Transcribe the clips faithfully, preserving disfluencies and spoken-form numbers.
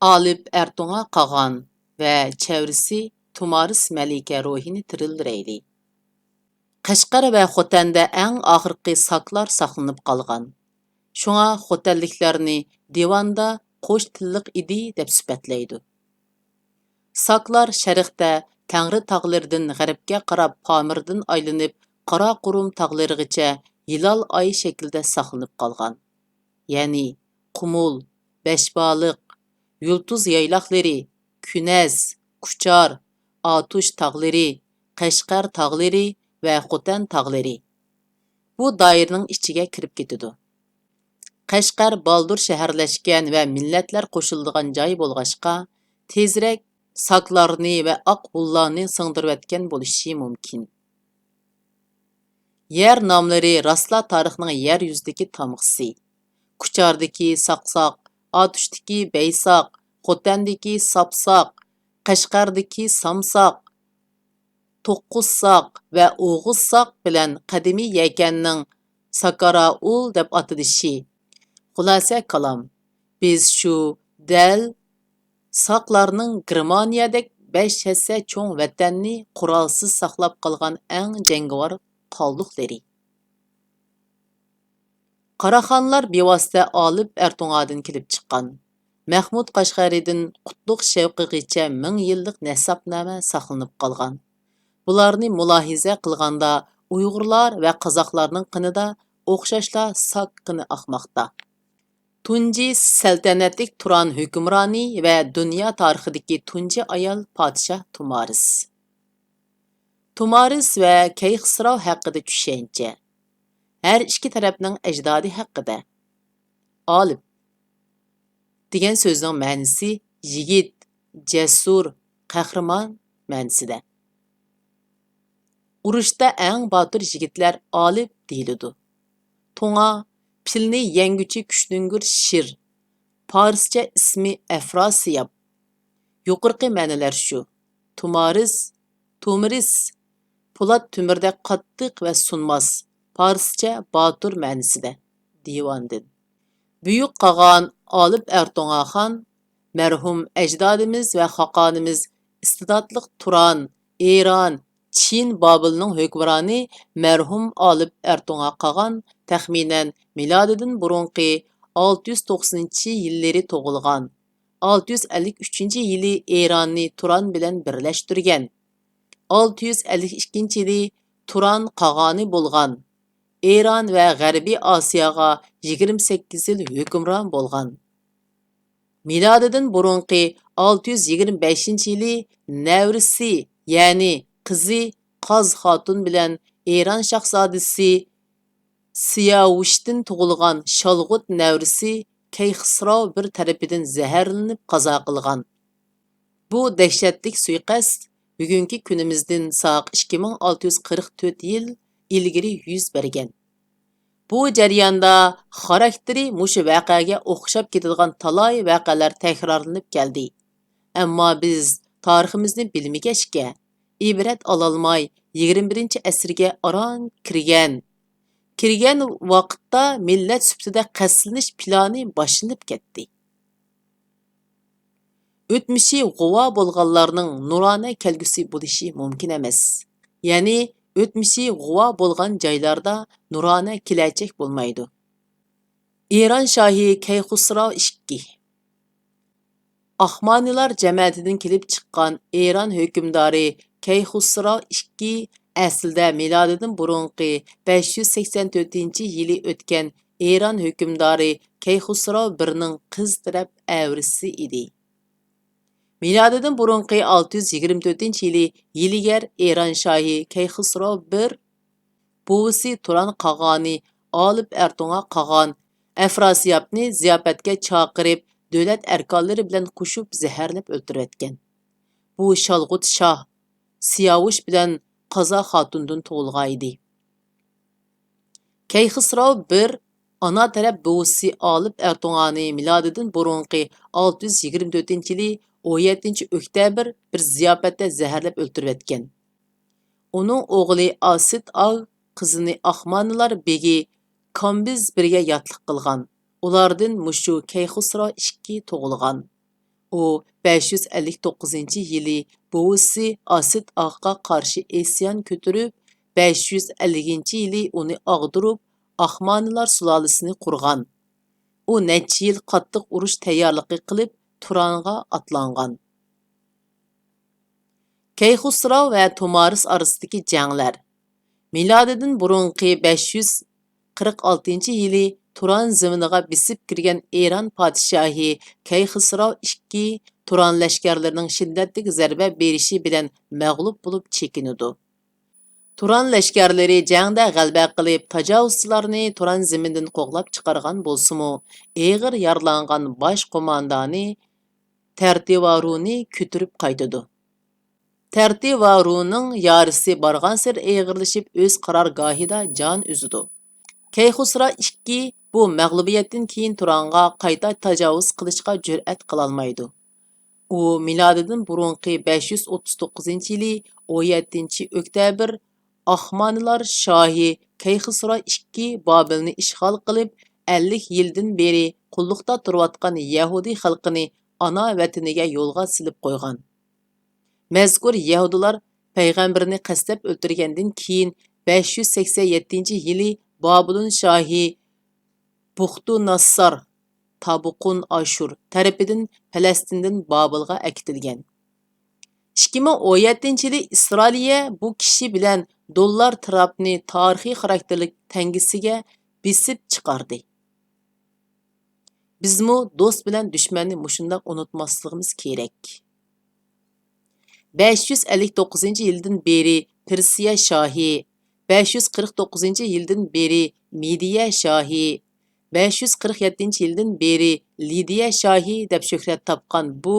ئالىپ ئەرتوڭا قاغان ۋە چەۋرىسى تۇمارىس مەلىكە روھىنى تىرىلدىرەيلى. قەشقەر ۋە خوتەندە ئەڭ ئاخىرقى ساكلار ساقلىنىپ قالغان. شۇڭا خوتەنلىكلەرنى دىۋاندا قوش تىللىق ئىدى دەپ سۈپەتلەيدۇ. ساكلار شەرقتە تەڭرى تاغلىرىدىن غەربكە قاراپ پامىردىن ئايلىنىپ، قاراقۇرۇم تاغلىرىغىچە ھىلال ئاي شەكلىدە ساقلىنىپ قالغان. يەنى قۇمۇل، بەشبالىق، يۇلتۇز يايلاقلىرى، كۈنەز، كۇچار، ئاتۇش تاغلىرى، قەشقەر تاغلىرى ۋە خوتەن تاغلىرى بۇ دائىرىنىڭ ئىچىگە كىرىپ كېتىدۇ. قەشقەر بالدۇر شەھەرلەشكەن ۋە مىللەتلەر قوشۇلىدىغان جاي بولغاچقا، تېزرەك ساكلارنى ۋە ئاق ھونلارنى سىڭدۈرۈۋەتكەن بولۇشى مۇمكىن. يەر ناملىرى راستلا تارىخنىڭ يەر يۈزىدىكى تامغىسى. كۇچاردىكى ساقساق، ئاتۇشتىكى بەيساق، خوتەندىكى ساپساق، قەشقەردىكى سامساق، توققۇزساق ۋە ئوغۇزساق بىلەن قەدىمىي يەكەننىڭ ساكاراۇل دەپ ئاتىلىشى. خۇلاسە كالام، بىز شۇ دەل ساقلارنىڭ گېرمانىيەدەك بەش ھەسسە چوڭ ۋەتەننى قورالسىز ساقلاپ قالغان ئەڭ جەڭگىۋار قالدۇقلىرى. قاراخانلار بىۋاسىتە ئالىپ ئەرتوڭادىن كېلىپ چىققان. مەخمۇت قەشقەرىدىن قۇتلۇق شەۋقىغىچە مىڭ يىللىق نەسابنامە ساقلىنىپ قالغان. بۇلارنى مۇلاھىزە قىلغاندا، ئۇيغۇرلار ۋە قازاقلارنىڭ قېنىدا ئوخشاشلا ساك قېنى ئاقماقتا. تۇنجى سەلتەنەتلىك تۇران ھۆكۈمرانى ۋە دۇنيا تارىخىدىكى تۇنجى ئايال پادىشاھ تۇمارىس. تۇمارىس ۋە كەيخسراۋ ھەققىدە چۈشەنچە. ھەر ئىككى تەرەپنىڭ ئەجدادى ھەققىدە. ئالىپ دېگەن سۆزنىڭ مەنىسى يىگىت، جەسۇر، قەھرىمان مەنىسىدە. ئۇرۇشتا ئەڭ باتۇر يىگىتلەر ئالىپ دېيىلىدۇ. توڭا، پىلنى يەڭگۈچى كۈچلۈڭگۈر شىر. پارسچە ئىسمى ئەفراسىياب. يۇقىرىقى مەنىلەر شۇ. تۇمارىس، تومىرىس، پولات تۆمۈردەك قاتتىق ۋە سۇنماس، پارسچە باتۇر مەنىسىدە. دىۋاندىن. بۈيۈك قاغان ئالىپ ئەرتوڭا خان، مەرھۇم ئەجدادىمىز ۋە خاقانىمىز ئىستىداتلىق تۇران، ئىران، چىن بابىلنىڭ ھۆكۈمرانى مەرھۇم ئالىپ ئەرتوڭا قاغان تەخمىنەن مىلادىدىن بۇرۇنقى ئالتە يۈز توقسىنىنچى يىللىرى تۇغۇلغان. ئالتە يۈز ئەللىك ئۈچىنچى يىلى ئىراننى تۇران بىلەن بىرلەشتۈرگەن. ئالتە يۈز ئەللىك ئىككىنچى يىلى تۇران قاغانى بولغان. ئىران ۋە غەربىي ئاسىياغا يىگىرمە سەككىز يىل ھۆكۈمران بولغان. مىلادىدىن بۇرۇنقى ئالتە يۈز يىگىرمە بەشىنچى يىلى نەۋرىسى، يەنى قىزى قاز خاتۇن بىلەن ئىران شاھزادىسى سىياۋۇشتىن تۇغۇلغان شالغۇت نەۋرىسى كەيخسراۋ بىر تەرىپىدىن زەھەرلىنىپ قازا قىلغان. بۇ دەھشەتلىك سۇيىقەست بۈگۈنكى كۈنىمىزدىن ساق ئىككى مىڭ ئالتە يۈز قىرىق تۆت يىل ئىلگىرى يۈز بەرگەن. بۇ جەرياندا خاراكتېرى مۇشۇ ۋەقەگە ئوخشاپ كېتىدىغان تالاي ۋەقەلەر تەكرارلىنىپ كەلدى. ئەمما بىز تارىخىمىزنى بىلمىگەچكە، ئىبرەت ئالالماي، يىگىرمە بىرىنچى ئەسىرگە ئاران كىرگەن. كىرگەن ۋاقىتتا مىللەت سۈپىتىدە قەستلىنىش پىلانى باشلىنىپ كەتتى. ئۆتمۈشى غۇۋا بولغانلارنىڭ نۇرانە كەلگۈسى بولۇشى مۇمكىن ئەمەس. يەنى ئۆتمۈشى غۇۋا بولغان جايلاردا نۇرانە كېلەچەك بولمايدۇ. ئىران شاھى كەيخۇسراۋ ئىككى. ئاخمانىلار جەمەتىدىن كېلىپ چىققان ئىران ھۆكۈمدارى كەيخۇسراۋ ئىككى ئەسلىدە مىلادىدىن بۇرۇنقى بەش يۈز سەكسەن تۆتىنچى يىلى ئۆتكەن ئىران ھۆكۈمدارى كەيخۇسراۋ بىرنىڭ قىز تەرەپ ئەۋرىسى ئىدى. مىلادىدىن بۇرۇنقى ئالتە يۈز يىگىرمە تۆتىنچى يىلى ھىيلىگەر ئىران شاھى كەيخۇسراۋ بىر بوۋىسى تۇران قاغانى ئالىپ ئەرتوڭا قاغان ئەفراسىيابنى زىياپەتكە چاقىرىپ، دۆلەت ئەركانلىرى بىلەن قوشۇپ زەھەرلەپ ئۆلتۈرۈۋەتكەن. بۇ شالغۇت شاھ سىياۋۇش بىلەن قازا خاتۇندىن تۇغۇلغانىدى. كەيخسراۋ بىر ئانا تەرەپ بوۋىسى ئالىپ ئەرتوڭانى مىلادىدىن بۇرۇنقى ئالتە يۈز يىگىرمە تۆتىنچى يىلى ئون يەتتىنچى ئۆكتەبىر بىر زىياپەتتە زەھەرلەپ ئۆلتۈرۈۋەتكەن. ئۇنىڭ ئوغلى ئاسىت ئاغ، قىزىنى ئاخمانىلار بېگى كامبىز بىرگە ياتلىق قىلغان. ئۇلاردىن مۇشۇ كەيخسرو ئىككى تۇغۇلغان. ئۇ بەش يۈز ئەللىك توققۇزىنچى يىلى بوۋىسى ئاسىت ئاغىغا قارشى ئىسيان كۆتۈرۈپ، بەش يۈز ئەللىكىنچى يىلى ئۇنى ئاغدۇرۇپ، ئاخمانىلار سۇلالىسىنى قۇرغان. ئۇ نەچچە يىل قاتتىق ئۇرۇش تەييارلىقى قىلىپ، تۇرانغا ئاتلانغان. كەيخۇسراۋ ۋە تومارىس ئارىسىدىكى جەڭلەر. مىلادىدىن بۇرۇنقى بەش يۈز قىرىق ئالتىنچى يىلى تۇران زېمىنىغا بېسىپ كىرگەن ئىران پادىشاھى كەيخۇسراۋ ئىككى تۇران لەشكەرلىرىنىڭ شىددەتلىك زەربە بېرىشى بىلەن مەغلۇپ بولۇپ چېكىنىدۇ. تۇران لەشكەرلىرى جەڭدە غەلىبە قىلىپ، تاجاۋۇزچىلارنى تۇران زېمىنىدىن قوغلاپ چىقارغان بولسىمۇ، ئېغىر يارىلانغان باش قوماندانى تەرتىۋارۇنى كۆتۈرۈپ قايتىدۇ. تەرتىۋارۇنىڭ يارىسى بارغانسېرى ئېغىرلىشىپ، ئۆز قارارگاھىدا جان ئۈزىدۇ. كەيخۇسرا ئىككى بۇ مەغلۇبىيەتتىن كېيىن تۇرانغا قايتا تاجاۋۇز قىلىشقا جۈرئەت قىلالمايدۇ. ئۇ مىلادىدىن بۇرۇنقى بەش يۈز ئوتتۇز توققۇزىنچى يىلى ئون يەتتىنچى ئۆكتەبىر ئاخمانىلار شاھى كەيخۇسرا ئىككى بابىلنى ئىشغال قىلىپ، ئەللىك يىلدىن بېرى قۇللۇقتا تۇرۇۋاتقان يەھۇدىي خەلقىنى ئانا ۋەتىنىگە يولغا سېلىپ قويغان. مەزكۇر يەھۇدىيلار پەيغەمبىرىنى قەستلەپ ئۆلتۈرگەندىن كېيىن، بەش يۈز سەكسەن يەتتىنچى يىلى بابۇلون شاھى بۇختۇناسسار، تابۇقۇن ئاشۇر، تەرىپىدىن پەلەستىندىن بابىلغا ئەكېتىلگەن. ئىككى مىڭ ئون يەتتىنچى يىلى ئىسرائىلىيە بۇ كىشى بىلەن دوللار ترامپنى تارىخىي خاراكتېرلىك تەڭگىسىگە بېسىپ چىقاردى. بىزمۇ دوست بىلەن دۈشمەننى مۇشۇنداق ئۇنتۇماسلىقىمىز كېرەك. بەش يۈز ئەللىك توققۇزىنچى يىلدىن بېرى پېرسىيە شاھى، بەش يۈز قىرىق توققۇزىنچى يىلدىن بېرى مىدىيە شاھى، بەش يۈز قىرىق يەتتىنچى يىلدىن بېرى لىدىيە شاھى دەپ شۆھرەت تاپقان بۇ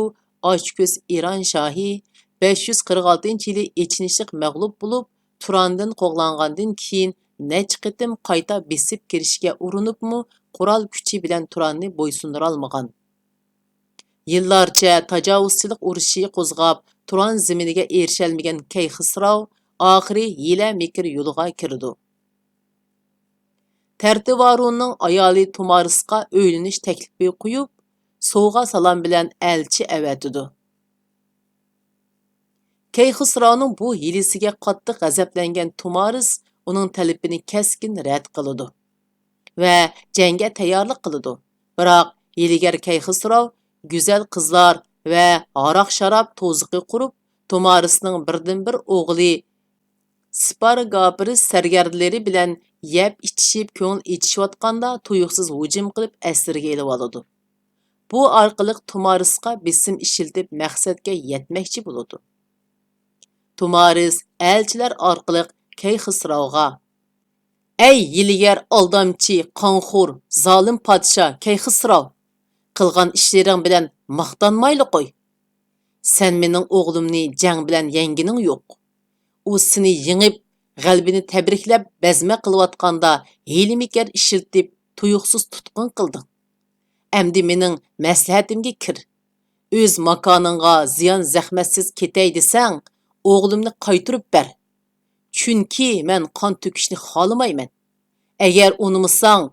ئاچكۆز ئىران شاھى بەش يۈز قىرىق ئالتىنچى يىلى ئېچىنىشلىق مەغلۇپ بولۇپ، تۇراندىن قوغلانغاندىن كېيىن، نەچچە قېتىم قايتا بېسىپ كىرىشكە ئۇرۇنۇپمۇ، قورال كۈچى بىلەن تۇراننى بويسۇندۇرالمىغان. يىللارچە تاجاۋۇزچىلىق ئۇرۇشى قوزغاپ، تۇران زېمىنىگە ئېرىشەلمىگەن كەيخىسراۋ ئاخىرى ھىيلە-مىكىر يولىغا كىرىدۇ. تەرتىۋارۇننىڭ ئايالى تۇمارىسقا ئۆيلىنىش تەكلىپى قويۇپ، سوۋغا-سالام بىلەن ئەلچى ئەۋەتىدۇ. كەيخىسراۋنىڭ بۇ ھىيلىسىگە قاتتىق غەزەپلەنگەن تۇمارىس ئۇنىڭ تەلىپىنى كەسكىن رەت قىلىدۇ ۋە جەڭگە تەييارلىق قىلىدۇ. بىراق، ھىيلىگەر كەيخىسراۋ گۈزەل قىزلار ۋە ھاراق-شاراب توزىقى قۇرۇپ، تۇمارىسنىڭ بىردىنبىر ئوغلى سپارگاپرىس سەرگەردىلىرى بىلەن يەپ-ئىچىشىپ، كۆڭۈل ئېچىشىۋاتقاندا، تۇيۇقسىز ھۇجۇم قىلىپ، ئەسىرگە ئېلىۋالىدۇ. بۇ ئارقىلىق تۇمارىسقا بېسىم ئىشلىتىپ، مەقسەتكە يەتمەكچى بولىدۇ. تۇمارىس ئەلچىلەر ئارقىلىق كەيخىسراۋغا، «ئەي ھىيلىگەر، ئالدامچى، قانخور، زالىم پادىشاھ كەيخىسراۋ! قىلغان ئىشلىرىڭ بىلەن ماختانمايلا قوي. سەن مېنىڭ ئوغلۇمنى جەڭ بىلەن يەڭگىنىڭ يوق. ئۇ سېنى يېڭىپ، غەلىبىنى تەبرىكلەپ، بەزمە قىلىۋاتقاندا ھىيلە-مىكەر ئىشلىتىپ، تۇيۇقسىز تۇتقۇن قىلدىڭ. ئەمدى مېنىڭ مەسلىھەتىمگە كىر. ئۆز ماكانىڭغا زىيان-زەخمەتسىز كېتەي دېسەڭ، ئوغلۇمنى قايتۇرۇپ بەر. چۈنكى مەن قان تۆكۈشنى خالىمايمەن. ئەگەر ئۇنىمىساڭ،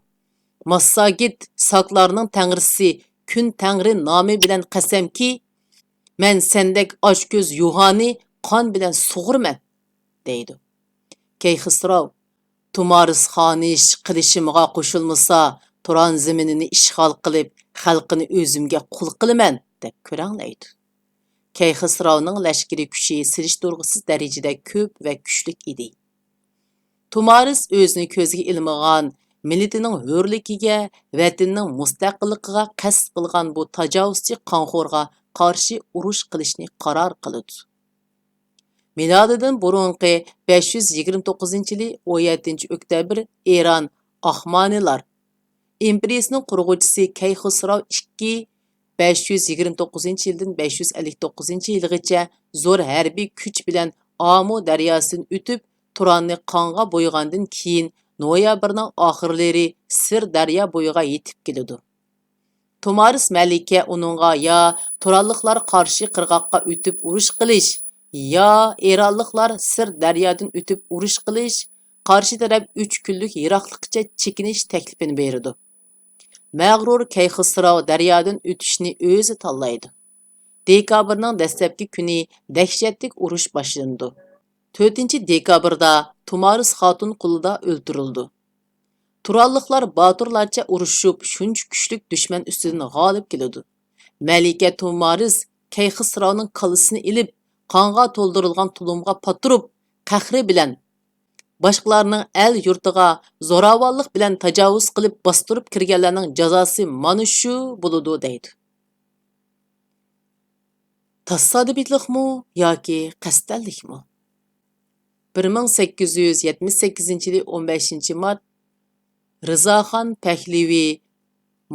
ماسساگېت ساكلارنىڭ تەڭرىسى كۈن تەڭرى نامى بىلەن قەسەمكى، مەن سەندەك ئاچكۆز يۇھانى قان بىلەن سۇغۇرىمەن» دەيدۇ. كەيخىسراۋ، «تۇمارىس خانىش قىلىشىمغا قوشۇلمىسا، تۇران زېمىنىنى ئىشغال قىلىپ، خەلقىنى ئۆزۈمگە قۇل قىلىمەن» دەپ كۆرەڭلەيدۇ. كەيخىسراۋنىڭ لەشكىرىي كۈچى سېلىشتۇرغۇسىز دەرىجىدە كۆپ ۋە كۈچلۈك ئىدى. تۇمارىس ئۆزىنى كۆزگە ئىلمىغان، مىللىتىنىڭ ھۆرلۈكىگە، ۋەتىنىنىڭ مۇستەقىللىقىغا قەست قىلغان بۇ تاجاۋۇزچى قانخورغا قارشى ئۇرۇش قىلىشنى قارار قىلىدۇ. مىلادىدىن بۇرۇنقى بەش يۈز يىگىرمە توققۇزىنچى يىلى ئون يەتتىنچى ئۆكتەبىر ئىران ئاخمانىلار ئىمپېرىيىسىنىڭ قۇرغۇچىسى كەيخۇسراۋ ئىككى بەش يۈز يىگىرمە توققۇزىنچى يىلدىن بەش يۈز ئەللىك توققۇزىنچى يىلغىچە زور ھەربىي كۈچ بىلەن ئامۇ دەرياسىدىن ئۆتۈپ، تۇراننى قانغا بويىغاندىن كېيىن، نويابىرنىڭ ئاخىرلىرى سىر دەريا بويىغا يېتىپ كېلىدۇ. تۇمارىس مەلىكە ئۇنىڭغا يا تۇرانلىقلار قارشى قىرغاققا ئۆتۈپ ئۇرۇش قىلىش، يا ئىرانلىقلار سىر دەريادىن ئۆتۈپ ئۇرۇش قىلىش، قارشى تەرەپ ئۈچ كۈنلۈك يىراقلىققىچە چېكىنىش تەكلىپىنى بېرىدۇ. مەغرۇر كەيخىسراۋ دەريادىن ئۆتۈشنى ئۆزى تاللايدۇ. دېكابىرنىڭ دەسلەپكى كۈنى دەھشەتلىك ئۇرۇش باشلىنىدۇ. تۆتىنچى دېكابىردا تۇمارىس خاتۇن قولىدا ئۆلتۈرۈلىدۇ. تۇرانلىقلار باتۇرلارچە ئۇرۇشۇپ، شۇنچە كۈچلۈك دۈشمەن ئۈستىدىن غالىب كېلىدۇ. مەلىكە تۇمارىس كەيخسراۋنىڭ كاللىسىنى ئېلىپ، قانغا تولدۇرۇلغان تۇلۇمغا پاتۇرۇپ، قەھرى بىلەن، باشقىلارنىڭ ئەل يۇرتىغا زوراۋانلىق بىلەن تاجاۋۇز قىلىپ باستۇرۇپ كىرگەنلەرنىڭ جازاسى مانا شۇ بولىدۇ، دەيدۇ. تاسادىپىيلىقمۇ ياكى قەستەنلىكمۇ؟ بىر مىڭ سەككىز يۈز يەتمىش سەككىزىنچى يىلى ئون بەشىنچى مارت، رىزاخان پەھلىۋى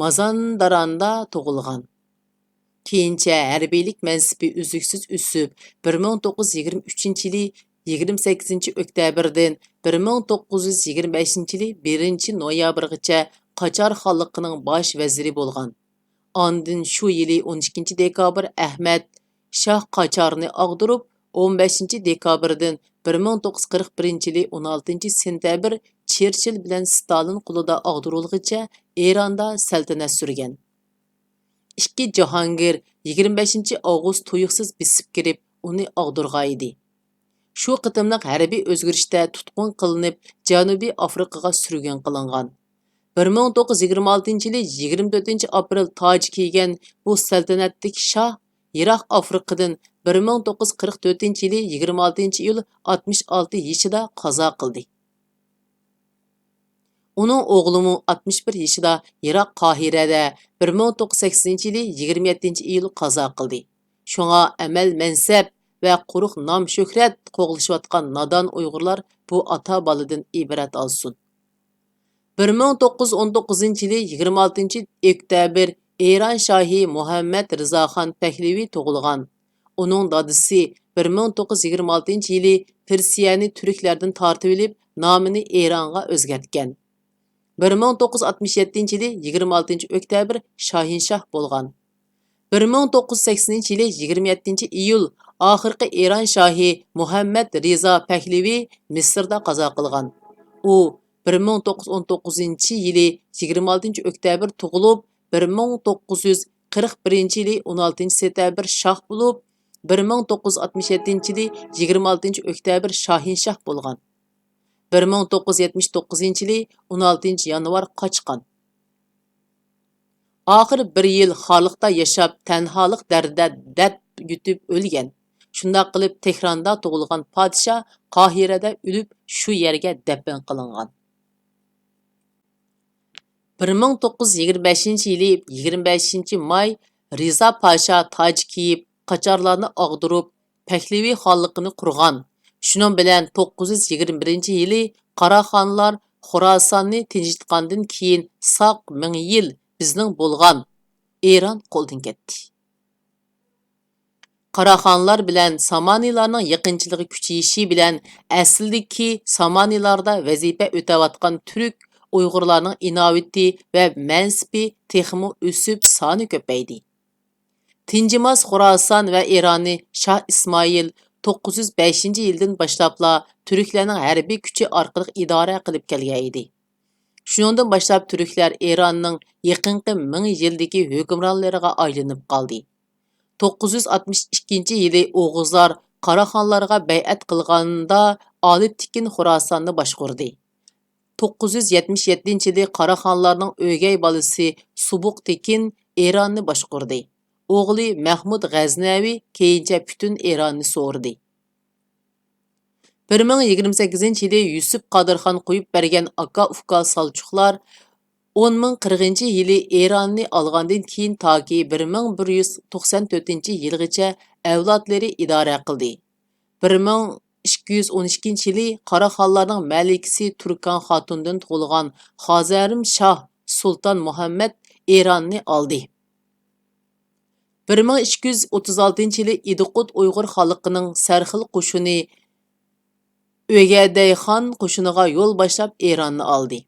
مازانداراندا تۇغۇلغان. كېيىنچە ھەربىيلىك مەنسىپى ئۈزلۈكسىز ئۆسۈپ، بىر مىڭ توققۇز يۈز يىگىرمە ئۈچىنچى يىلى يىگىرمە سەككىزىنچى ئۆكتەبىردىن بىر مىڭ توققۇز يۈز يىگىرمە بەشىنچى يىلى بىرىنچى نويابىرغىچە قاچار خانلىقىنىڭ باش ۋەزىرى بولغان. ئاندىن شۇ يىلى ئون ئىككىنچى دېكابىر ئەھمەد شاھ قاچارنى ئاغدۇرۇپ، ئون بەشىنچى دېكابىردىن بىر مىڭ توققۇز يۈز قىرىق بىرىنچى يىلى ئون ئالتىنچى سېنتەبىر چېرچىل بىلەن ستالىن قولىدا ئاغدۇرۇلغىچە ئىراندا سەلتەنەت سۈرگەن. ئىككى جاھانگىر يىگىرمە بەشىنچى ئاۋغۇست تۇيۇقسىز بېسىپ كىرىپ، ئۇنى ئاغدۇرغانىدى. شۇ قېتىملىق ھەربىي ئۆزگىرىشتە تۇتقۇن قىلىنىپ، جەنۇبىي ئافرىقىغا سۈرگۈن قىلىنغان. بىر مىڭ توققۇز يۈز يىگىرمە ئالتىنچى يىلى يىگىرمە تۆتىنچى ئاپرېل تاج كىيگەن بۇ سەلتەنەتلىك شاھ يىراق ئافرىقىدىن بىر مىڭ توققۇز يۈز قىرىق تۆتىنچى يىلى يىگىرمە ئالتىنچى ئىيۇل ئاتمىش ئالتە يېشىدا قازا قىلدى. ئۇنىڭ ئوغلىمۇ ئاتمىش بىر يېشىدا يىراق قاھىرەدە بىر مىڭ توققۇز يۈز سەكسىنىنچى يىلى يىگىرمە يەتتىنچى ئىيۇل قازا قىلدى. شۇڭا ئەمەل-مەنسەپ ۋە قۇرۇق نام-شۆھرەت قوغلىشىۋاتقان نادان ئۇيغۇرلار بۇ ئاتا-بالىدىن ئىبرەت ئالسۇن. بىر مىڭ توققۇز يۈز ئون توققۇزىنچى يىلى يىگىرمە ئالتىنچى ئۆكتەبىر ئىران شاھى مۇھەممەد رىزاخان پەھلىۋى تۇغۇلغان. ئۇنىڭ دادىسى بىر مىڭ توققۇز يۈز يىگىرمە ئالتىنچى يىلى پىرسىيەنى تۈركلەردىن تارتىۋېلىپ، نامىنى ئىرانغا ئۆزگەرتكەن. بىر مىڭ توققۇز يۈز ئاتمىش يەتتىنچى يىلى يىگىرمە ئالتىنچى ئۆكتەبىر شاھىنشاھ بولغان. بىر مىڭ توققۇز يۈز سەكسىنىنچى يىلى يىگىرمە يەتتىنچى ئىيۇل ئاخىرقى ئىران شاھى مۇھەممەد رىزا پەھلىۋى مىسىردا قازا قىلغان. ئۇ بىر مىڭ توققۇز يۈز ئون توققۇزىنچى يىلى يىگىرمە ئالتىنچى ئۆكتەبىر تۇغۇلۇپ، بىر مىڭ توققۇز يۈز قىرىق بىرىنچى يىلى ئون ئالتىنچى سېنتەبىر شاھ بولۇپ، بىر مىڭ توققۇز يۈز ئاتمىش يەتتىنچى يىلى يىگىرمە ئالتىنچى ئۆكتەبىر شاھىنشاھ بولغان. بىر مىڭ توققۇز يۈز يەتمىش توققۇزىنچى يىلى ئون ئالتىنچى يانۋار قاچقان. ئاخىر بىر يىل خارلىقتا ياشاپ، تەنھالىق دەردىدە دەرد يۇتۇپ ئۆلگەن. شۇنداق قىلىپ، تېھراندا تۇغۇلغان پادىشاھ قاھىرەدە ئۆلۈپ، شۇ يەرگە دەپنە قىلىنغان. بىر مىڭ توققۇز يۈز يىگىرمە بەشىنچى يىلى يىگىرمە بەشىنچى ماي، رىزا پاشا تاج كىيىپ، قاچارلارنى ئاغدۇرۇپ، پەھلىۋى خانلىقىنى قۇرغان. شۇنىڭ بىلەن توققۇز يۈز يىگىرمە بىرىنچى يىلى قاراخانلار خوراساننى تىنچىتقاندىن كېيىن، ساق مىڭ يىل بىزنىڭ بولغان ئىران قولدىن كەتتى. قاراخانلار بىلەن سامانىلارنىڭ يېقىنچىلىقى كۈچىيىشى بىلەن، ئەسلىدىكى سامانىلاردا ۋەزىپە ئۆتەۋاتقان تۈرك ئۇيغۇرلارنىڭ ئىناۋىتى ۋە مەنسىپى تېخىمۇ ئۆسۈپ، سانى كۆپەيدى. تىنجىماس خوراسان ۋە ئىراننى شاھ ئىسمائىل توققۇز يۈز بەشىنچى يىلدىن باشلاپلا تۈركلەرنىڭ ھەربىي كۈچى ئارقىلىق ئىدارە قىلىپ كەلگەن ئىدى. شۇنىڭدىن باشلاپ تۈركلەر ئىراننىڭ يېقىنقى مىڭ يىلدىكى ھۆكۈمرانلىرىغا ئايلىنىپ قالدى. توققۇز يۈز ئاتمىش ئىككىنچى يىلى ئوغۇزلار قاراخانلارغا بەيئەت قىلغاندا، ئالىپ تېكىن خوراساننى باشقۇردى. توققۇز يۈز يەتمىش يەتتىنچى يىلى قاراخانلارنىڭ ئۆگەي بالىسى سۇبۇق تېكىن ئىراننى باشقۇردى. ئوغلى مەھمۇد غەزنەۋى كېيىنچە پۈتۈن ئىراننى سورىدى. بىر مىڭ يىگىرمە سەككىزىنچى يىلى يۈسۈپ قادىرخان قويۇپ بەرگەن ئاكا-ئۇكا سالچۇقلار ئون مىڭ قىرىقىنچى يىلى ئىراننى ئالغاندىن كېيىن، تاكى بىر مىڭ بىر يۈز توقسان تۆتىنچى يىلغىچە ئەۋلادلىرى ئىدارە قىلدى. بىر مىڭ ئىككى يۈز ئون ئىككىنچى يىلى قاراخانلارنىڭ مەلىكىسى تۇركان خاتۇندىن تۇغۇلغان خازەرىم شاھ سۇلتان مۇھەممەد ئىراننى ئالدى. بىر مىڭ ئىككى يۈز ئوتتۇز ئالتىنچى يىلى ئىدىقۇت ئۇيغۇر خانلىقىنىڭ سەرخىل قوشۇنى ئۆگەدەيخان قوشۇنىغا يول باشلاپ ئىراننى ئالدى.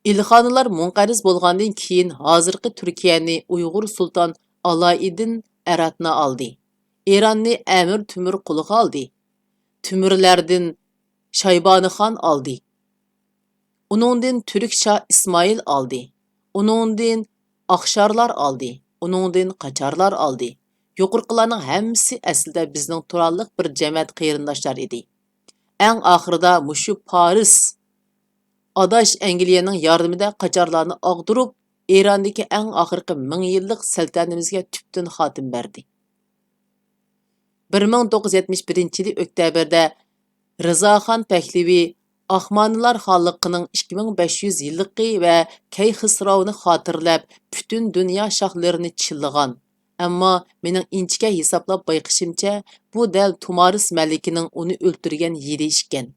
ئىلخانلار مۇنقەرز بولغاندىن كېيىن، ھازىرقى تۈركىيەنى ئۇيغۇر سۇلتان ئالايىدىن ئەراتنى ئالدى. ئىراننى ئەمىر تۆمۈر قولىغا ئالدى. تۆمۈرلەردىن شايبانىخان ئالدى. ئۇنىڭدىن تۈرك شاھ ئىسمائىل ئالدى. ئۇنىڭدىن ئاخشارلار ئالدى. ئۇنىڭدىن قاچارلار ئالدى. يۇقىرىقىلارنىڭ ھەممىسى ئەسلىدە بىزنىڭ تۇرالىق بىر جەمەت قېرىنداشلار ئىدى. ئەڭ ئاخىرىدا مۇشۇ پارس ئاداش ئەنگلىيەنىڭ ياردىمىدە قاچارلارنى ئاغدۇرۇپ، ئىراندىكى ئەڭ ئاخىرقى مىڭ يىللىق سەلتەنىتىمىزگە تۈپتىن خاتىمە بەردى. بىر مىڭ توققۇز يۈز يەتمىش بىرىنچى يىلى ئۆكتەبىردە رىزاخان پەھلىۋى ئاخمانىلار خانلىقىنىڭ ئىككى مىڭ بەش يۈز يىللىقى ۋە كەيخسراۋنى خاتىرىلەپ، پۈتۈن دۇنيا شاھلىرىنى چىللىغان. ئەمما مېنىڭ ئىنچىكە ھېسابلاپ بايقىشىمچە، بۇ دەل تۇمارىس مەلىكىنىڭ ئۇنى ئۆلتۈرگەن يىلى ئىكەن.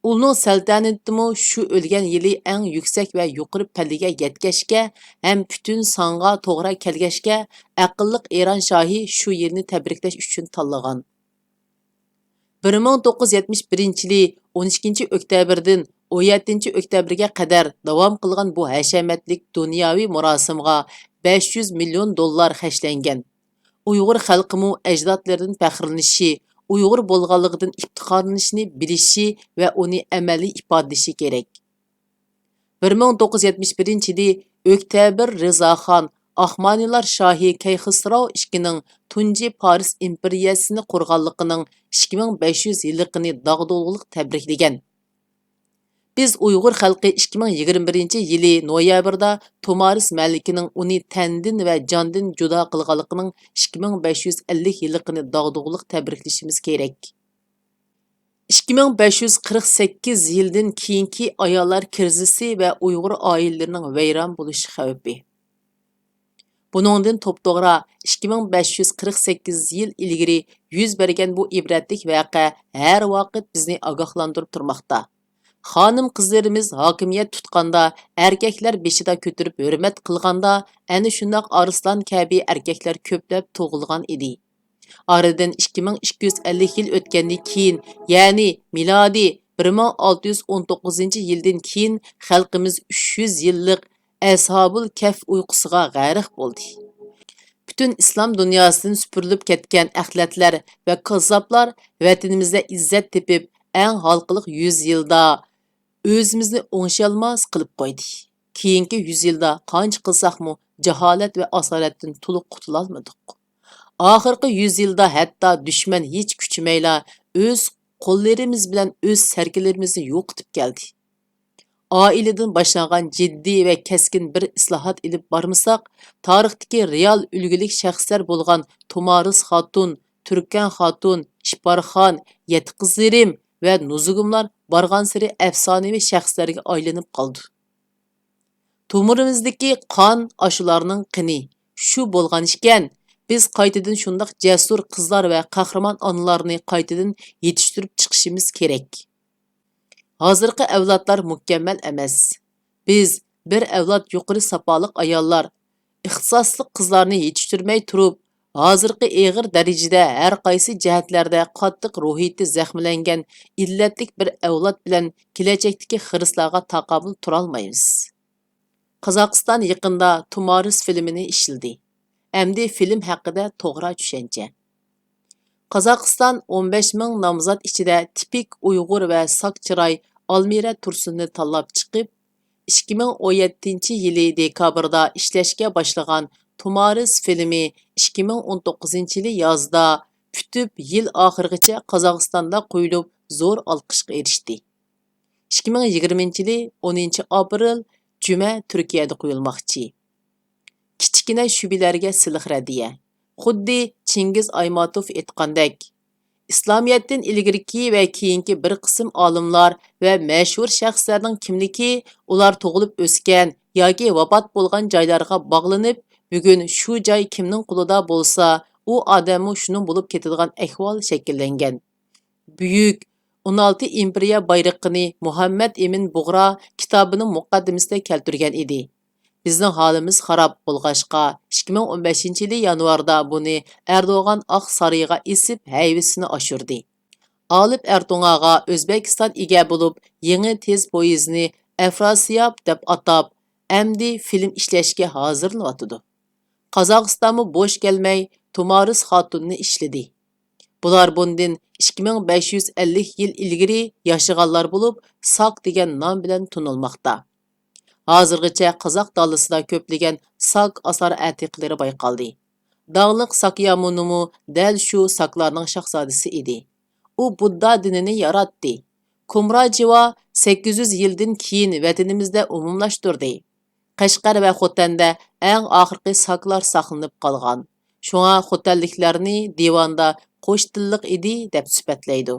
ئۇنىڭ سەلتەنىتىمۇ شۇ ئۆلگەن يىلى ئەڭ يۈكسەك ۋە يۇقىرى پەللىگە يەتكەچكە ھەم پۈتۈن سانغا توغرا كەلگەچكە، ئەقىللىق ئىران شاھى شۇ يىلنى تەبرىكلەش ئۈچۈن تاللىغان. بىر مىڭ توققۇز يۈز يەتمىش بىرىنچى يىلى ئون ئىككىنچى ئۆكتەبىردىن ئون يەتتىنچى ئۆكتەبىرگە قەدەر داۋام قىلغان بۇ ھەشەمەتلىك دۇنياۋى مۇراسىمغا بەش يۈز مىليون دوللار خەجلەنگەن. ئۇيغۇر خەلقىمۇ ئەجدادلىرىدىن پەخىرلىنىشى، ئۇيغۇر بولغانلىقىدىن ئىپتىخارلىنىشىنى بىلىشى ۋە ئۇنى ئەمەلىي ئىپادىلىشى كېرەك. بىر مىڭ توققۇز يۈز يەتمىش بىرىنچى يىلى ئۆكتەبىر رىزاخان، ئاخمانىلار شاھى كەيخسراۋ ئىككىنىڭ تۇنجى پارس ئىمپېرىيەسىنى قۇرغانلىقىنىڭ ئىككى مىڭ بەش يۈز يىللىقىنى داغدۇغىلىق تەبرىكلىگەن. بىز ئۇيغۇر خەلقى ئىككى مىڭ يىگىرمە بىرىنچى يىلى نويابىردا تۇمارىس مەلىكىنىڭ ئۇنى تەندىن ۋە جاندىن جۇدا قىلغانلىقىنىڭ ئىككى مىڭ بەش يۈز ئەللىك يىللىقىنى داغدۇغىلىق تەبرىكلىشىمىز كېرەك. ئىككى مىڭ بەش يۈز قىرىق سەككىز يىلدىن كېيىنكى ئاياللار كىرىزىسى ۋە ئۇيغۇر ئائىلىلىرىنىڭ ۋەيران بولۇش خەۋپى. بۇنىڭدىن توپتوغرا ئىككى مىڭ بەش يۈز قىرىق سەككىز يىل ئىلگىرى يۈز بەرگەن بۇ ئىبرەتلىك ۋەقە ھەر ۋاقىت بىزنى ئاگاھلاندۇرۇپ تۇرماقتا. خانىم-قىزلىرىمىز ھاكىمىيەت تۇتقاندا، ئەركەكلەر بېشىدا كۆتۈرۈپ ھۆرمەت قىلغاندا، ئەنە شۇنداق ئارسلان كەبى ئەركەكلەر كۆپلەپ تۇغۇلغان ئىدى. ئارىدىن ئىككى مىڭ ئىككى يۈز ئەللىك يىل ئۆتكەندىن كېيىن، يەنى مىلادىي بىر مىڭ ئالتە يۈز ئون توققۇزىنچى يىلدىن كېيىن خەلقىمىز ئۈچ يۈز يىللىق ئەسھابۇل كەھف ئۇيقۇسىغا غەرق بولدى. پۈتۈن ئىسلام دۇنياسىدىن سۈپۈرۈلۈپ كەتكەن ئەخلەتلەر ۋە كاززاپلار ۋەتىنىمىزدە ئىززەت تېپىپ، ئەڭ ھالقىلىق يۈز يىلدا ئۆزىمىزنى ئوڭشىيالماس قىلىپ قويدى. كېيىنكى يۈز يىلدا قانچە قىلساقمۇ، جاھالەت ۋە ئاسارەتتىن تولۇق قۇتۇلالمىدۇق. ئاخىرقى يۈز يىلدا ھەتتا دۈشمەن ھېچ كۈچىمەيلا ئۆز قوللىرىمىز بىلەن ئۆز سەركىلىرىمىزنى يوقىتىپ كەلدى. ئائىلىدىن باشلانغان جىددىي ۋە كەسكىن بىر ئىسلاھات ئېلىپ بارمىساق، تارىختىكى رېئال ئۈلگىلىك شەخسلەر بولغان تۇمارىس خاتۇن، تۈركەن خاتۇن، ئىپارخان، يەتتە قىزلىرىم ۋە نۇزۇگۇملار بارغانسېرى ئەپسانىۋى شەخسلەرگە ئايلىنىپ قالىدۇ. تومۇرىمىزدىكى قان ئاشۇلارنىڭ قېنى. شۇ بولغان ئىكەن، بىز قايتىدىن شۇنداق جەسۇر قىزلار ۋە قەھرىمان ئانىلارنى قايتىدىن يېتىشتۈرۈپ چىقىشىمىز كېرەك. ھازىرقى ئەۋلادلار مۇكەممەل ئەمەس. بىز بىر ئەۋلاد يۇقىرى ساپالىق ئاياللار، ئىختىساسلىق قىزلارنى يېتىشتۈرمەي تۇرۇپ، ھازىرقى ئېغىر دەرىجىدە ھەر قايسى جەھەتلەردە قاتتىق روھىيىتى زەخىملەنگەن ئىللەتلىك بىر ئەۋلاد بىلەن كېلەچەكتىكى خىرىسلارغا تاقابىل تۇرالمايمىز. قازاقىستان يېقىندا تۇمارىس فىلىمىنى ئىشلىدى. ئەمدى فىلىم ھەققىدە توغرا چۈشەنچە. قازاقىستان ئون بەش مىڭ نامزات ئىچىدە تىپىك ئۇيغۇر ۋە ساك چىراي ئالمىرە تۇرسۇننى تاللاپ چىقىپ، ئىككى مىڭ ئون يەتتىنچى يىلى دېكابىردا ئىشلەشكە باشلىغان تۇمارىس فىلىمى ئىككى مىڭ ئون توققۇزىنچى يىلى يازدا پۈتۈپ، يىل ئاخىرىغىچە قازاقىستاندا قويۇلۇپ، زور ئالقىشقا ئېرىشتى. ئىككى مىڭ يىگىرمىنچى يىلى ئونىنچى ئاپرېل جۈمە تۈركىيەدە قويۇلماقچى. كىچىككىنە شۈبھىلەرگە سىلىق رەددىيە. خۇددى چىڭگىز ئايماتوف ئېيتقاندەك، ئىسلامىيەتتىن ئىلگىرىكى ۋە كېيىنكى بىر قىسىم ئالىملار ۋە مەشھۇر شەخسلەرنىڭ كىملىكى، ئۇلار تۇغۇلۇپ ئۆسكەن ياكى ۋاپات بولغان جايلارغا باغلىنىپ، بۈگۈن شۇ جاي كىمنىڭ قولىدا بولسا، ئۇ ئادەممۇ شۇنىڭ بولۇپ كېتىدىغان ئەھۋال شەكىللەنگەن. بۈيۈك ئون ئالتە ئىمپېرىيە بايرىقىنى مۇھەممەد ئىمىن بۇغرا كىتابىنىڭ مۇقەددىمىسىدە كەلتۈرگەن ئىدى. بىزنىڭ ھالىمىز خاراب بولغاچقا، ئىككى مىڭ ئون بەشىنچى يىلى يانۋاردا بۇنى ئەردوغان ئاق سارىيىغا ئېسىپ ھەيۋىسىنى ئاشۇردى. ئالىپ ئەرتۇڭاغا ئۆزبېكىستان ئىگە بولۇپ، يېڭى تېز پويىزنى ئەفراسىياب دەپ ئاتاپ، ئەمدى فىلىم ئىشلەشكە ھازىرلىنىۋاتىدۇ. قازاقىستانمۇ بوش كەلمەي تۇمارىس خاتۇننى ئىشلىدى. بۇلار بۇندىن ئىككى مىڭ بەش يۈز ئەللىك يىل ئىلگىرى ياشىغانلار بولۇپ، ساك دېگەن نام بىلەن تونۇلماقتا. ھازىرغىچە قازاق دالىسىدا كۆپلىگەن ساك ئاسار ئەتىقىلىرى بايقالدى. داڭلىق ساكيامۇنىمۇ دەل شۇ ساكلارنىڭ شاھزادىسى ئىدى. ئۇ بۇددا دىنىنى ياراتتى. كۇمراجىۋا سەككىز يۈز يىلدىن كېيىن ۋەتىنىمىزدە ئومۇملاشتۇردى. قەشقەر ۋە خوتەندە ئەڭ ئاخىرقى ساكلار ساقلىنىپ قالغان. شۇڭا خوتەنلىكلەرنى دىۋاندا قوش تىللىق ئىدى دەپ سۈپەتلەيدۇ.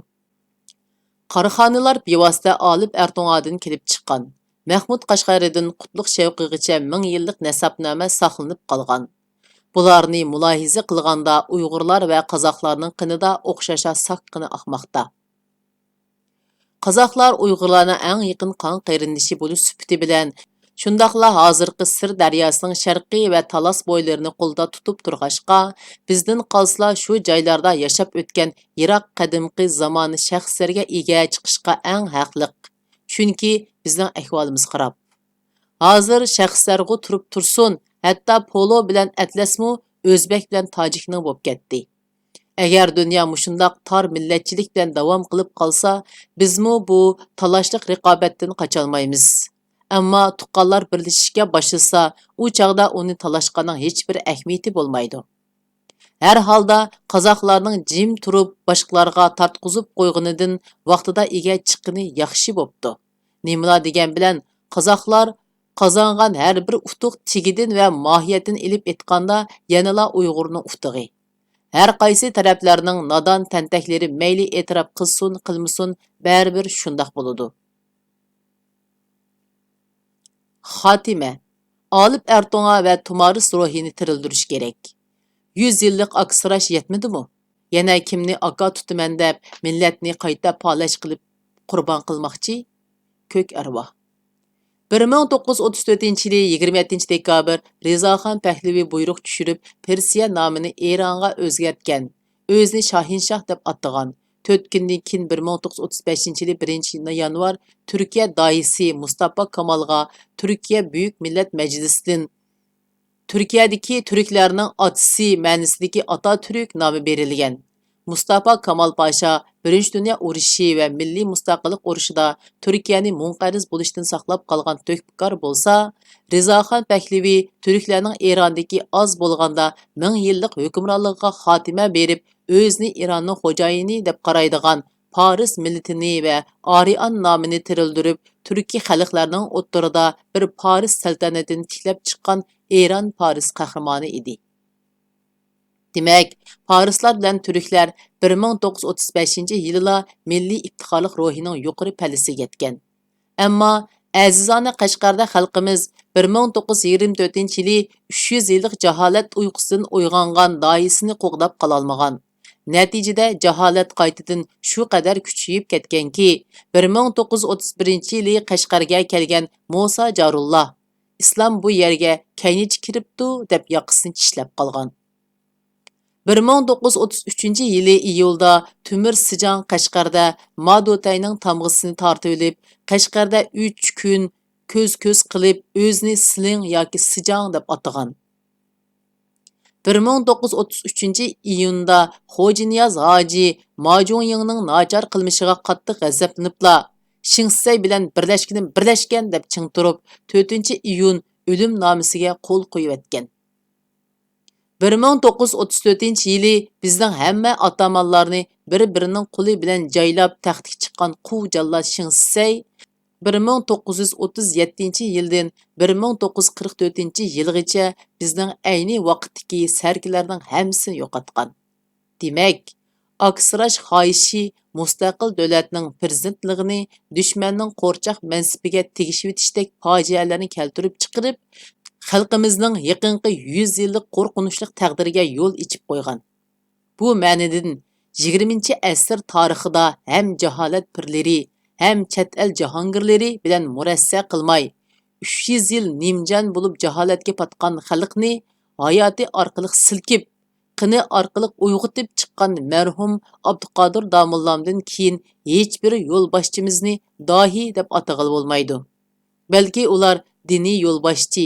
قاراخانىيلار بىۋاسىتە ئالىپ ئەرتوڭادىن كېلىپ چىققان. مەخمۇت قەشقەرىدىن قۇتلۇق شەۋقىغىچە مىڭ يىللىق نەسەبنامە ساقلىنىپ قالغان. بۇلارنى مۇلاھىزە قىلغاندا ئۇيغۇرلار ۋە قازاقلارنىڭ قېنىدا ئوخشاشا ساك قېنى ئاقماقتا. قازاقلار ئۇيغۇرلارنىڭ ئەڭ يېقىن قان قېرىندىشى بولۇش سۈپىتى بىلەن، شۇنداقلا ھازىرقى سىر دەرياسىنىڭ شەرقىي ۋە تالاس بويلىرىنى قولدا تۇتۇپ تۇرغاچقا، بىزدىن قالسىلا شۇ جايلاردا ياشاپ ئۆتكەن يىراق قەدىمكى زامان شەخسلەرگە ئىگە چىقىشقا ئەڭ ھەقلىق. چۈنكى بىزنىڭ ئەھۋالىمىز خاراب. ھازىر شەخسلەرغۇ تۇرۇپ تۇرسۇن، ھەتتا پولو بىلەن ئەتلەسمۇ ئۆزبەك بىلەن تاجىكنىڭ بولۇپ كەتتى. ئەگەر دۇنيا مۇشۇنداق تار مىللەتچىلىك بىلەن داۋام قىلىپ قالسا، بىزمۇ بۇ تالاشلىق رىقابەتتىن قاچالمايمىز. ئەمما تۇغقانلار بىرلىشىشكە باشلىسا، ئۇ چاغدا ئۇنى تالاشقاننىڭ ھېچبىر ئەھمىيىتى بولمايدۇ. ھەر ھالدا قازاقلارنىڭ جىم تۇرۇپ باشقىلارغا تارتقۇزۇپ قويغىنىدىن ۋاقتىدا ئىگە چىققىنى ياخشى بوپتۇ. نېمىلا دېگەن بىلەن، قازاقلار قازانغان ھەر بىر ئۇتۇق تېگىدىن ۋە ماھىيەتتىن ئېلىپ ئېيتقاندا يەنىلا ئۇيغۇرنىڭ ئۇتۇقى. ھەر قايسى تەرەپلەرنىڭ نادان تەنتەكلىرى مەيلى ئېتىراپ قىلسۇن، قىلمىسۇن، بەرىبىر شۇنداق بولىدۇ. خاتىمە. ئالىپ ئەرتوڭا ۋە تۇمارىس روھىنى تىرىلدۈرۈش كېرەك. يۈز يىللىق ئاكسىراش يەتمىدىمۇ؟ يەنە كىمنى ئاكا تۇتىمەن دەپ، مىللەتنى قايتا پالەچ قىلىپ قۇربان قىلماقچى؟ كۆك ئەرۋاھ. بىر مىڭ توققۇز يۈز ئوتتۇز تۆتىنچى يىلى يىگىرمە يەتتىنچى دېكابىر رىزاخان پەھلىۋى بۇيرۇق چۈشۈرۈپ، پېرسىيە نامىنى ئىرانغا ئۆزگەرتكەن، ئۆزىنى شاھىنشاھ دەپ ئاتىغان. تۆت كۈندىن كېيىن، بىر مىڭ توققۇز يۈز ئوتتۇز بەشىنچى يىلى بىرىنچى يانۋار، تۈركىيە داھىيسى مۇستاپا كامالغا تۈركىيە بۈيۈك مىللەت مەجلىسىدىن تۈركىيەدىكى تۈركلەرنىڭ ئاتىسى مەنىسىدىكى ئاتاتۈرك نامى بېرىلگەن. مۇستاپا كامال پاشا بىرىنچى دۇنيا ئۇرۇشى ۋە مىللىي مۇستەقىللىق ئۇرۇشىدا تۈركىيەنى مۇنقەرز بولۇشتىن ساقلاپ قالغان تۆھپىكار بولسا، رىزاخان پەھلىۋى تۈركلەرنىڭ ئىراندىكى ئاز بولغاندا مىڭ يىللىق ھۆكۈمرانلىقىغا خاتىمە بېرىپ، ئۆزىنى ئىراننىڭ خوجايىنى دەپ قارايدىغان پارس مىللىتىنى ۋە ئارىئان نامىنى تىرىلدۈرۈپ، تۈركىي خەلقلەرنىڭ ئوتتۇرىدا بىر پارس سەلتەنىتىنى تىكلەپ چىققان ئىران پارس قەھرىمانى ئىدى. دېمەك، پارسلار بىلەن تۈركلەر بىر مىڭ توققۇز يۈز ئوتتۇز بەشىنچى يىلىلا مىللىي ئىپتىخارلىق روھىنىڭ يۇقىرى پەللىسىگە يەتكەن. ئەمما ئەزىزانە قەشقەردە خەلقىمىز بىر مىڭ توققۇز يۈز يىگىرمە تۆتىنچى يىلى ئۈچ يۈز يىللىق جاھالەت ئۇيقۇسىدىن ئويغانغان داھىيسىنى قوغداپ قالالمىغان. نەتىجىدە جاھالەت قايتىدىن شۇ قەدەر كۈچىيىپ كەتكەنكى، بىر مىڭ توققۇز يۈز ئوتتۇز بىرىنچى يىلى قەشقەرگە كەلگەن مۇسا جارۇللا، «ئىسلام بۇ يەرگە كەينىچە كىرىپتۇ» دەپ ياقىسىنى چىشلەپ قالغان. بىر مىڭ توققۇز يۈز ئوتتۇز ئۈچىنچى يىلى ئىيۇلدا تۆمۈر سىجاڭ قەشقەردە مادۇتەينىڭ تامغىسىنى تارتىۋېلىپ، قەشقەردە ئۈچ كۈن كۆز-كۆز قىلىپ، ئۆزىنى سىلىڭ ياكى سىجاڭ دەپ ئاتىغان. بىر مىڭ توققۇز يۈز ئوتتۇز ئۈچىنچى ئىيۇندا خوجانىياز ھاجى ماجۇڭيىڭنىڭ ناچار قىلمىشىغا قاتتىق غەزەپلىنىپلا، شېڭ شىسەي بىلەن بىرلەشكىنىم بىرلەشكەن دەپ چىڭ تۇرۇپ، تۆتىنچى ئىيۇن ئۆلۈم نامىسىگە قول قويۇۋەتكەن. بىر مىڭ توققۇز يۈز ئوتتۇز تۆتىنچى يىلى بىزنىڭ ھەممە ئاتامانلارنى بىر-بىرىنىڭ قولى بىلەن جايلاپ تەختكە چىققان قۇۋ جاللات شېڭ شىسەي بىر مىڭ توققۇز يۈز ئوتتۇز يەتتىنچى يىلدىن بىر مىڭ توققۇز يۈز قىرىق تۆتىنچى يىلغىچە بىزنىڭ ئەينى ۋاقىتتىكى سەركىلەرنىڭ ھەممىسىنى يوقاتقان. دېمەك، ئاكسىراش خاھىشى مۇستەقىل دۆلەتنىڭ پىرېزىدېنتلىقىنى دۈشمەننىڭ قورچاق مەنسىپىگە تېگىشىۋېتىشتەك پاجىئەلەرنى كەلتۈرۈپ چىقىرىپ، خەلقىمىزنىڭ يېقىنقى يۈز يىللىق قورقۇنچلۇق تەقدىرىگە يول ئېچىپ قويغان. بۇ مەنىدىن، يىگىرمىنچى ئەسىر تارىخىدا ھەم جاھالەت پىرلىرى، ھەم چەت ئەل جاھانگىرلىرى بىلەن مۇرەسسە قىلماي، ئۈچ يۈز يىل نىمجان بولۇپ جاھالەتكە پاتقان خەلقنى ھاياتى ئارقىلىق سىلكىپ، قېنى ئارقىلىق ئويغىتىپ چىققان مەرھۇم ئابدۇقادىر داموللامدىن كېيىن ھېچبىر يولباشچىمىزنى داھىي دەپ ئاتىغىلى بولمايدۇ. بەلكى ئۇلار دىنىي يولباشچى،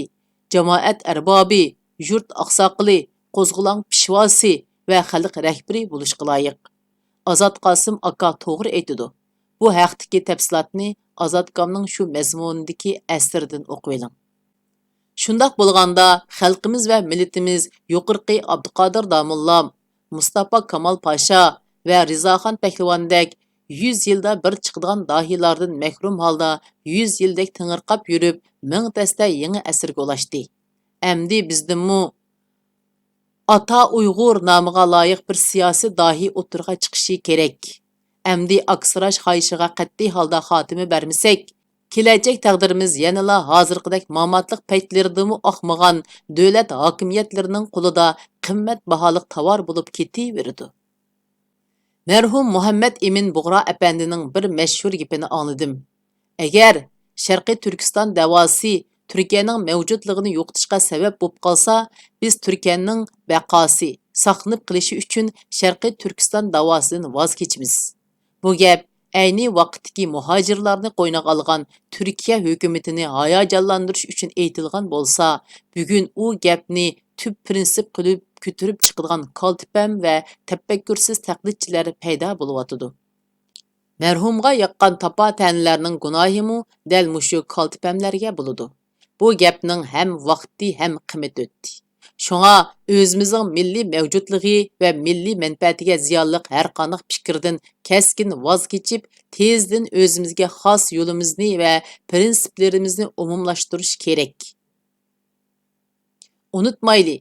جامائەت ئەربابى، يۇرت ئاقساقىلى، قوزغىلاڭ پېشۋاسى ۋە خەلق رەھبىرى بولۇشقا لايىق. ئازات قاسىم ئاكا توغرا ئېيتىدۇ. بۇ ھەقتىكى تەپسىلاتنى ئازادكامنىڭ شۇ مەزمۇنىدىكى ئەسىرىدىن ئوقۇۋېلىڭ. شۇنداق بولغاندا، خەلقىمىز ۋە مىللىتىمىز يۇقىرىقى ئابدۇقادىر داموللام، مۇستاپا كامال پاشا ۋە رىزاخان پەھلىۋاندەك يۈز يىلدا بىر چىقىدىغان داھىيلاردىن مەھرۇم ھالدا يۈز يىلدەك تېڭىرقاپ يۈرۈپ، مىڭ دەستە يېڭى ئەسىرگە ئۇلاشتى. ئەمدى بىزدىنمۇ ئاتا ئۇيغۇر نامىغا لايىق بىر سىياسىي داھىي ئوتتۇرىغا چىقىشى كېرەك. ئەمدى ئاكسىراش خاھىشىغا قەتئىي ھالدا خاتىمە بەرمىسەك، كېلەچەك تەقدىرىمىز يەنىلا ھازىرقىدەك ماماتلىق پەيتلىرىدىمۇ ئاقمىغان دۆلەت ھاكىمىيەتلىرىنىڭ قولىدا قىممەت باھالىق تاۋار بولۇپ كېتىۋېرىدۇ. مەرھۇم مۇھەممەد ئىمىن بۇغرا ئەپەندىنىڭ بىر مەشھۇر گېپىنى ئاڭلىدىم. ئەگەر شەرقىي تۈركىستان دەۋاسى تۈركىيەنىڭ مەۋجۇتلۇقىنى يوقىتىشقا سەۋەب بولۇپ قالسا، بىز تۈركىيەنىڭ بەقاسى، ساقلىنىپ قېلىشى ئۈچۈن شەرقىي تۈركىستان داۋاسىدىن ۋاز كېچىمىز. بۇ گەپ ئەينى ۋاقىتتىكى مۇھاجىرلارنى قوينىغا ئالغان تۈركىيە ھۆكۈمىتىنى ھاياجانلاندۇرۇش ئۈچۈن ئېيتىلغان بولسا، بۈگۈن ئۇ گەپنى تۈپ پىرىنسىپ قىلىپ كۆتۈرۈپ چىقىدىغان كالتىپەم ۋە تەپەككۇرسىز تەقلىدچىلەر پەيدا بولۇۋاتىدۇ. مەرھۇمغا ياققان تاپا-تەنىلەرنىڭ گۇناھىمۇ دەل مۇشۇ كالتىپەملەرگە بولىدۇ. بۇ گەپنىڭ ھەم ۋاقتى، ھەم قىممىتى ئۆتتى. شۇڭا ئۆزىمىزنىڭ مىللىي مەۋجۇتلۇقى ۋە مىللىي مەنپەئەتىگە زىيانلىق ھەرقانداق پىكىردىن كەسكىن ۋاز كېچىپ، تېزدىن ئۆزىمىزگە خاس يولىمىزنى ۋە پىرىنسىپلىرىمىزنى ئومۇملاشتۇرۇش كېرەك. ئۇنتۇمايلى،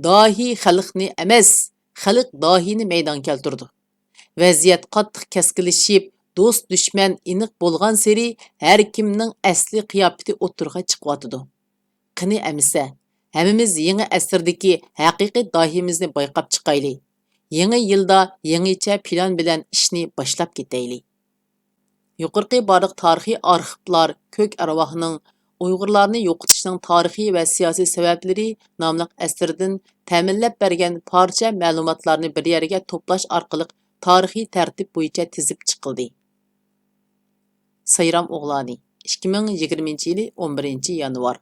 داھىي خەلقنى ئەمەس، خەلق داھىينى مەيدانغا كەلتۈرىدۇ. ۋەزىيەت قاتتىق كەسكىنلىشىپ، دوست-دۈشمەن ئېنىق بولغانسېرى، ھەر كىمنىڭ ئەسلى قىياپىتى ئوتتۇرىغا چىقىۋاتىدۇ. قېنى ئەمىسە، ھەممىمىز يېڭى ئەسىردىكى ھەقىقىي داھىيىمىزنى بايقاپ چىقايلى. يېڭى يىلدا يېڭىچە پىلان بىلەن ئىشنى باشلاپ كېتەيلى. يۇقىرىقى بارلىق تارىخىي ئارخىپلار كۆك ئەرۋاھنىڭ ئۇيغۇرلارنى يوقىتىشنىڭ تارىخىي ۋە سىياسىي سەۋەبلىرى ناملىق ئەسىرىدىن تەمىنلەپ بەرگەن پارچە مەلۇماتلارنى بىر يەرگە توپلاش ئارقىلىق تارىخىي تەرتىپ بويىچە تىزىپ چىقىلدى. سايرام ئوغلانى، ئىككى مىڭ يىگىرمىنچى يىلى ئون بىرىنچى يانۋار.